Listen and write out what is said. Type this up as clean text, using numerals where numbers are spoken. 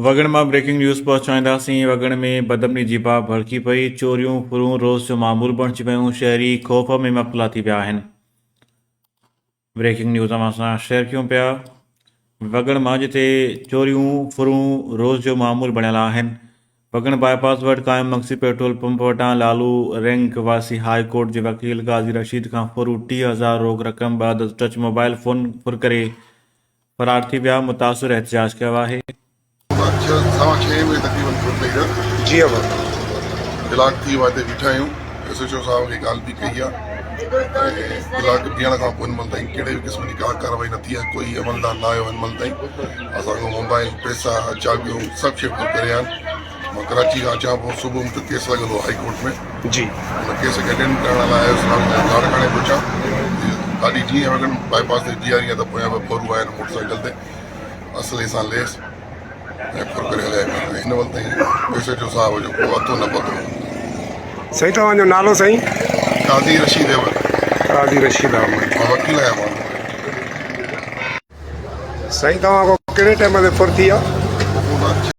وڳڻ مان breaking news پهچائينداسين، وڳڻ ۾ بدامني جي باهه ڀڙڪي پئي، چوريون، ڦرون روز جو معمول بڻجي ويون، شهري خوف ۾ مبتلا ٿي ويا آهن. بريڪنگ نيوز اوهان سان شيئر ڪيون پيا، وڳڻ مان جتي چوريون، ڦرون روز جو معمول بڻيل آهن، وڳڻ باء پاس وٽ قائم مگسي پيٽرول پمپ وٽان لالو رنگ واسي هاء ڪورٽ جي وڪيل قاضي رشيد کان ڦرو 30,000 روڪ رقم بعد ٽچ موبائل فون ڦر ڪري فرار ٿي ويا، متاثر احتجاج ڪيو آهي. ڇهه سوا ڇهين بجي تقريبن ڦر لهي رهيا. جي ابا. ڪلاڪ ٿي ويو آهي هتي بيٺا آهيون. ايس ايڇ او صاحب کي ڳالهه به ڪئي آهي ۽ ڪلاڪ بيهڻ کان پوء هن مهل تائين ڪهڙي به قسم جي ڪا ڪارروائي نه ٿي آهي ڪوئي عملدار نه آيو هن مهل تائين اسان کان موبائل پئسا چاٻيون سڀ شيون ڦر ڪري ويا آهن مان ڪراچي کان اچان پيو صبح منهنجو ڪيس لڳل هو هائي ڪورٽ ۾ جي. ان ڪيس کي اٽينڊ ڪرڻ لاء آيس لاڙڪاڻي پهچان گاڏي جيئن وڳڻ باء پاس تي بيهاري آ ته پويان ٻه ڦورو آيا آهن موٽر سائيڪل تي اسلحي سان ليس ۽ ڦر ڪري هليا ويا ۽ هن وقت تائين ايس ايڇ او صاحب جو ڪو اتو نه پتو. سائين توهان جو نالو سائين؟ قاضي رشيد احمد. قاضي رشيد احمد. مان وڪيل آهيان مان. سائين توهان کان ڪهڙي ٽائيم تي ڦر ٿي آ؟